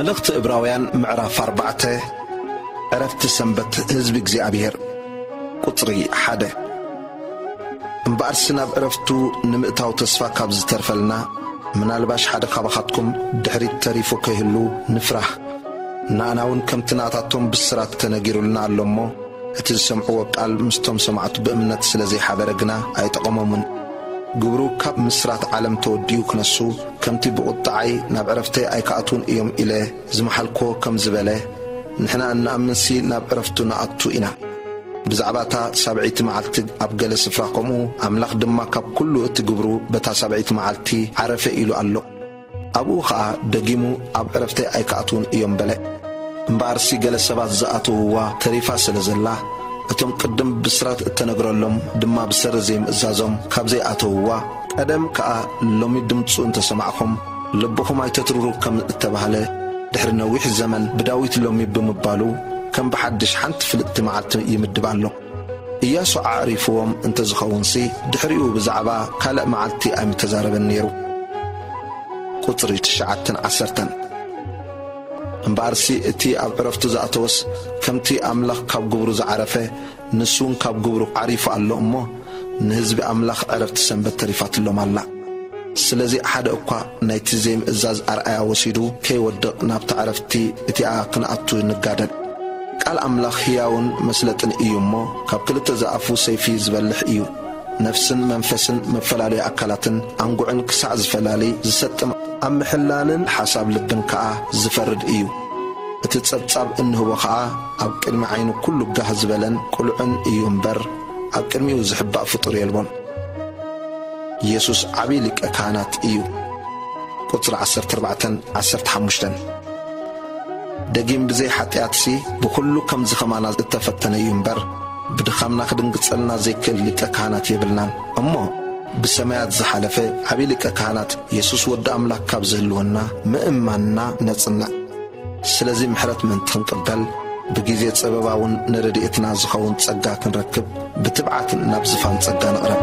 መልእኽቲ ዕብራውያን ምዕራፍ ኣርባዕተ። ዕረፍቲ ሰንበት ህዝቢ እግዚኣብሔር። ቁጽሪ ሓደ። እምበኣርሲ ናብ ዕረፍቱ ንምእታው ተስፋ ካብ ዝተርፈልና፣ ምናልባሽ ሓደ ካባኻትኩም ድሕሪት ተሪፉ ከይህሉ ንፍራህ። ንኣና እውን ከምቲ ናታቶም ብስራት ተነጊሩልና ኣሎ እሞ፣ እቲ ዝሰምዕዎ ቃል ምስቶም ሰማዕቱ ብእምነት ስለ ዘይሓበረ ግና ኣይጠቐሞምን። ግብሩ ካብ ምስራት ዓለም ተወዲኡ ክነሱ፣ ከምቲ ብቑጥዓይ ናብ ዕረፍተይ ኣይክኣትዉን እዮም ኢለ ዝመሓልክዎ ከም ዝበለ፣ ንሕና እንኣምንሲ ናብ ዕረፍቱ ንኣቱ ኢና። ብዛዕባ እታ ሳብዐይቲ መዓልቲ ኣብ ገለ ስፍራ ከምኡ፣ ኣምላኽ ድማ ካብ ኩሉ እቲ ግብሩ በታ ሳብዐይቲ መዓልቲ ዓረፈ ኢሉ ኣሎ። ኣብኡ ኸኣ ደጊሙ ኣብ ዕረፍተይ ኣይክኣትዉን እዮም በለ። እምበኣርሲ ገለ ሰባት ዝኣተውዋ ተሪፋ ስለ ዘላ፣ እቶም ቅድም ብስራት እተነግረሎም ድማ ብሰሪ ዘይምእዛዞም ካብ ዘይኣተውዋ፣ ቀደም ከኣ ሎሚ ድምፁ እንተሰማዕኹም ልብኹም ኣይተትርሩ ከም እተባህለ፣ ድሕሪ ነዊሕ ዘመን ብዳዊት ሎሚ ብምባሉ ከም ብሓድሽ ሓንቲ ፍልጥቲ መዓልቲ ይምድብ ኣሎ። ኢያሱ ኣዕሪፍዎም እንተዝኸውንሲ፣ ድሕሪኡ ብዛዕባ ካልእ መዓልቲ ኣይምተዛረበን ነይሩ። ቁጽሪ ትሽዓተን ዓሰርተን። እምበኣርሲ እቲ ኣብ ዕረፍቱ ዝኣተወስ ከምቲ ኣምላኽ ካብ ግብሩ ዝዓረፈ፣ ንሱ እውን ካብ ግብሩ ዓሪፉ ኣሎ እሞ፣ ንህዝቢ ኣምላኽ ዕረፍቲ ሰንበት ተሪፋትሎም ኣላ። ስለዚ ሓደ እኳ ናይቲ ዘይምእዛዝ ኣርኣያ ወሲዱ ከይወድቕ ናብታ ዕረፍቲ እቲኣ ክንኣቱ ንጋደል። ቃል ኣምላኽ ህያውን መስለጥን እዩ እሞ፣ ካብ ክልተ ዝኣፉ ሰይፊ ዝበልሕ እዩ። ነፍስን መንፈስን መፈላለዩ ኣካላትን ኣንጉዕን ክሳዕ ዝፈላሊ ዝሰጥም፣ ኣብ ምሕላንን ሓሳብ ልብን ከኣ ዝፈርድ እዩ። እቲ ጸብጻብ እንህቦ ኸኣ ኣብ ቅድሚ ዓይኑ ኩሉ ጋህ ዝበለን ቅሉዕን እዩ እምበር፣ ኣብ ቅድሚኡ ዝሕባእ ፍጡር የልቦን። ኢየሱስ ዓብዪ ሊቀ ካህናት እዩ። ቁጽሪ ዓሰርተ ኣርባዕተን ዓሰርተ ሓሙሽተን። ደጊም ብዘይ ሓጢኣትሲ ብኹሉ ከምዚ ኸማና እተፈተነ እዩ እምበር፣ ብድኻምና ክድንግጸልና ዘይክእል ሊቀ ካህናት የብልናን። እሞ ብሰማያት ዝሓለፈ ዓብዪ ሊቀ ካህናት የሱስ ወዲ ኣምላኽ ካብ ዝህልወና ምእማንና ነጽንዕ። ስለዚ ምሕረት ምእንቲ ክንቅበል፣ ብግዜ ጸበባ እውን ንረድኤትና ዝኸውን ጸጋ ክንረክብ፣ ብትብዓት ናብ ዝፋን ጸጋ ንቕረብ።